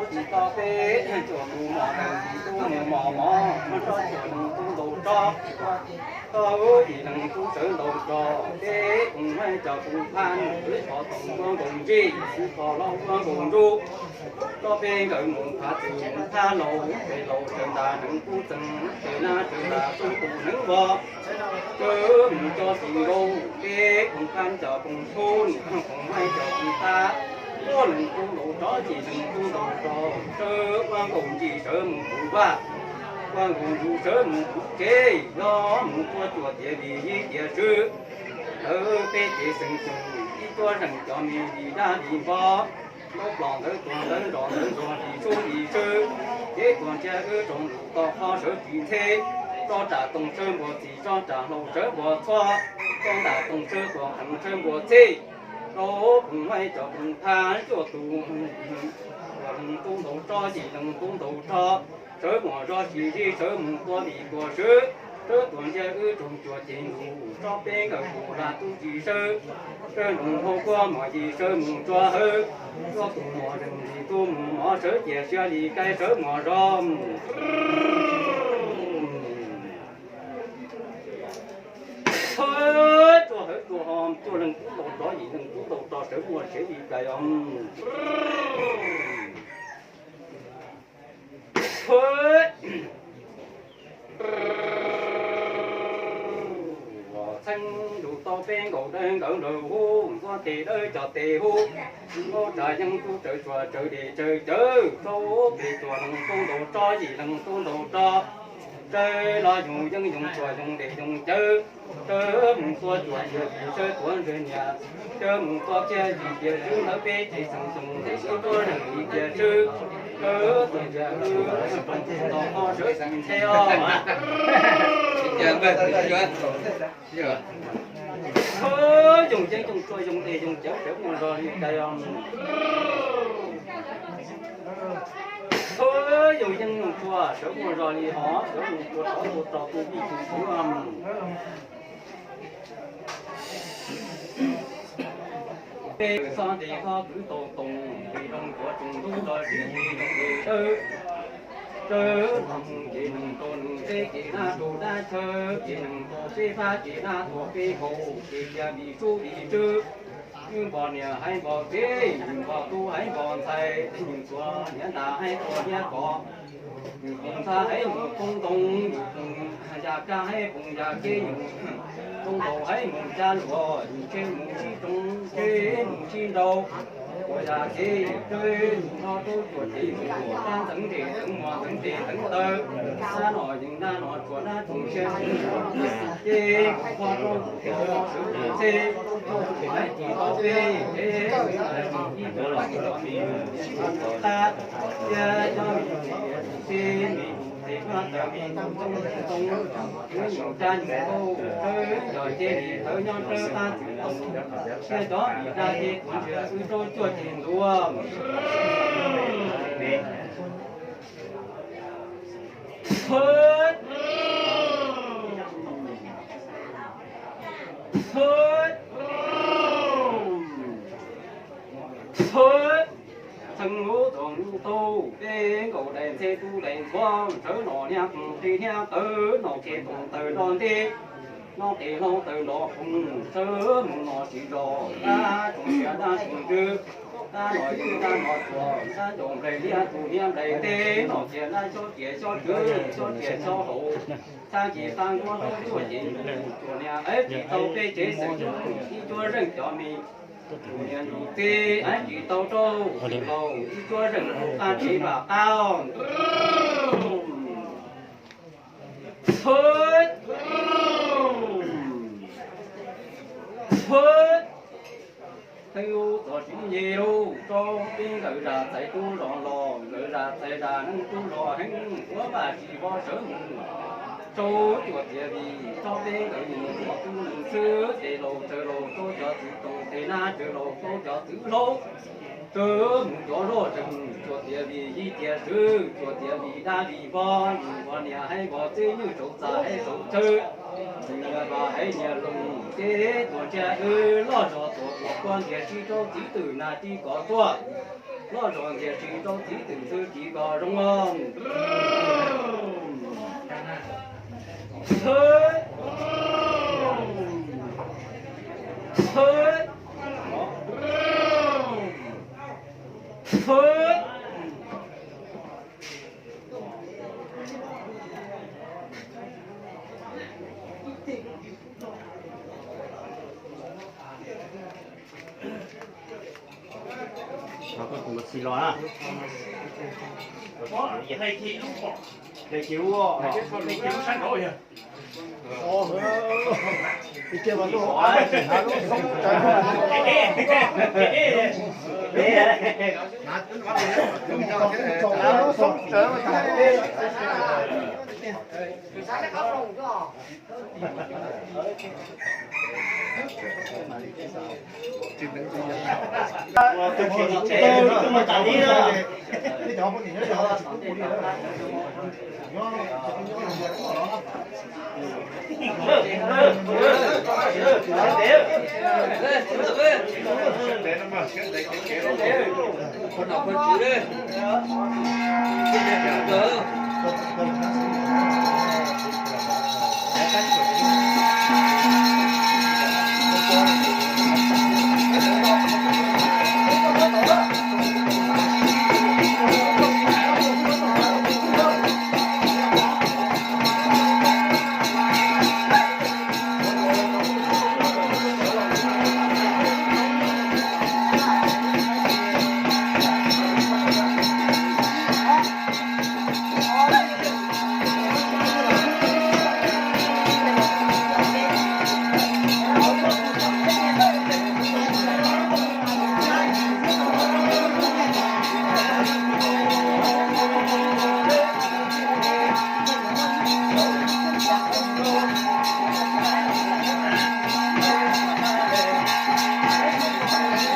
Tsis tau peb cuam tus mos leej tub mus mos mov, tsob cuam leej tub ntaus tsob, tau yim leej tub sawv ntaus tso, peb koom maij cov koom phaj, xwb qhov toom ua nkaus ntsej, xwb qhov los ua nkaus ntsuj, tsob peb nkawd mus phav txwm mus thab laus, peb laus sawv ntas leej tub txeeg, peb nab sawv ntas tub tus neeb vos. Sawv mus cov txiv nkaus, peb koom phaj cov koom tub, koom maij cov koom phaj, ua leej tub ntaus tsob, yim leej tub ntaus tso, sawv ua nkaus ntsis sawv mus puv vaj, ua nkaus ntsuj sawv mus puv tsev, yog mus tua cuam tiav vim yij tiav swb. Lawv peb cev xeem xyoo, ib cuab zeem cov me vim dab vim npov, ntaub plos ntawd tuag ntawd nrog ntawd nrog vim sub vim swb, cev tuag ntsia wb tsoom tus tau qhov sawv tsis ntxhe, tsob ram tooj sawv npua txhij, tsob ram hlau sawv npua txhua, tsob ntam tooj sawv npua qees sawv npua txhij, rau koom maij cov koom phaj cuaj tus, ua leej tub ntaus tsob, yim leej tub ntaus tso, sawv mus zov tsis zib, sawv mus tua vim tua swb, sawv tuag ntsia wb tsoom cuam cev ntuj, tsob peb nkawd tus hla tub tsis sawv, sawv nroos hauv kuab mos yim sawv mus tso hawv, tsob tus mos zeem ntsis tus mus mov sawv cia siab li kaij sawv mus zov. Tsuag hawv tsuag ho, cuaj leej tub ntaus tsob, yim leej tub ntaus tso, sawv muaj siab li kaij os. Txheeb nrug tau peb nkaus dawb nkawd nraug hub, ntxuav tes dawb cov tes hub, nkaub tsa yeeb tub tsawv tsuag tsawv des tsawv cawv, rau peb cuaj leej tub ntaus tsob, yim leej tub ntaus tso, tsawv los yoog yeeb yoog tsuag yoog des yoog cawv, tsawv mus tua cuam yim sawv tuav ntswg niam, tsawv mus tua kiag yim tias swb, lawv peb cev xeem xyoo, ib cuab zeem yim tias swb, tsawv tuag ntsia wb tsoom tus tau qhov sawv tsis ntxhe os. Yoog yeeb yoog tsuag yoog des yoog cawv, sawv muaj zog li kaij os. Yoog yeeb yoog tsuag, sawv muaj zog li hov, sawv mus tua tod tua rau tus vij tus sub os. Peb xob ntes xob kwv tau toom, peb zoo tuav tsoom ntub tso zib, peb zoo ntes dawb. Tsawv los mus ces neeg rau neeg teb, ces nab rau dab chaw, ces neeg rau peb fab, ces nab rau peb nkaus, ces cia vim sub vim tswv. Yus npog niam haiv npog txiv, yus npog tub haiv npog ntxhais, yus txuas niam ntas haiv txuas niam kos, yus koom ntxhab haiv mus koob ntoo, yus koom yas kab haiv koom yas kev, yus koom ntaus haiv mus cab luas, yus tsheb mus sib tsoo, tsheb mus sib nrau, ua yas kev yus tsheb mus nrho rau cuam ces mus ua dab ntxeev ntes ntxeev muas ntxeev tes ntxeev taw, dab no yeej dab no tsuas dab tsoom siab, ces mus nrho rau tus tau sawv tus txhij, haiv tsis tau peb, peb mus ib tus los cov me mus sib mus qab, thiab cov me mus sib me mus tes nyob tawm me mus ntoo ntoo, mus cab mus kauj, tawv cov cev li tawv nyob tawv qab txwv toom, thiab cov me dab cev tuav ntsia wb rau cuaj ces ntuav. Txheeb lub txog lub tau, peb nkaus daim ntxhe tub daim ntxhuav, sawv nom niag koom qi niag tawv, nom qe toom tawm nrog ntej, nom qe hlau tawm nrog koom, sawv mus nom tsis zos, dab tsoom siab dab tsoom ntsws, dab nom yws dab nom tsuas, dab ncaus nplaig liab tus niag nplaig teb, nom cia dab xyob riam xyob tswv, xyob riam xyob hauv, txhab ces txhab nkuab hlub cuaj ces ntuj, tsuas niag haiv tsis tau peb cev xeem, ib cuab zeej cov me, tus niag ntuj txiv haiv tsis tau rau, tsis tau ib cuab zeej tus qab tsev vam qab. Txheeb lub txog sib nce lub rau peb nkawd zam txais tub zos los, nkawd zam txais zam neeg tub zos heev, ua vaj tsis vov sawv mus rau cuaj tiav vim tsob peb nkawd mus ua tub neeg xwb, tes laus tsaws laus rau cov txwv toom, tes nab tsaws laus rau cov txwv hlaub. Tsaws mus cov zoj tsees, cuaj tiav vim yij tiav swv, cuaj tiav vim dab vim npog, vim npog niam haiv npog txiv, nywj saum txaj haiv saum chaw, nyias vaj haiv nyias loog, ces tuam ntsia wb loj zog tuam tuam kuab ntiag sib rau txiv twm nas tsis kov tuaj. Loj zog ntxias tsis rau txiv twm ntxwv kiv kom zoo mog. Koj tus ua txi los na. Hle kiag ub, hle kiag ub sab nraud yog. Lub xoob tsawv, lub xoob tsawv.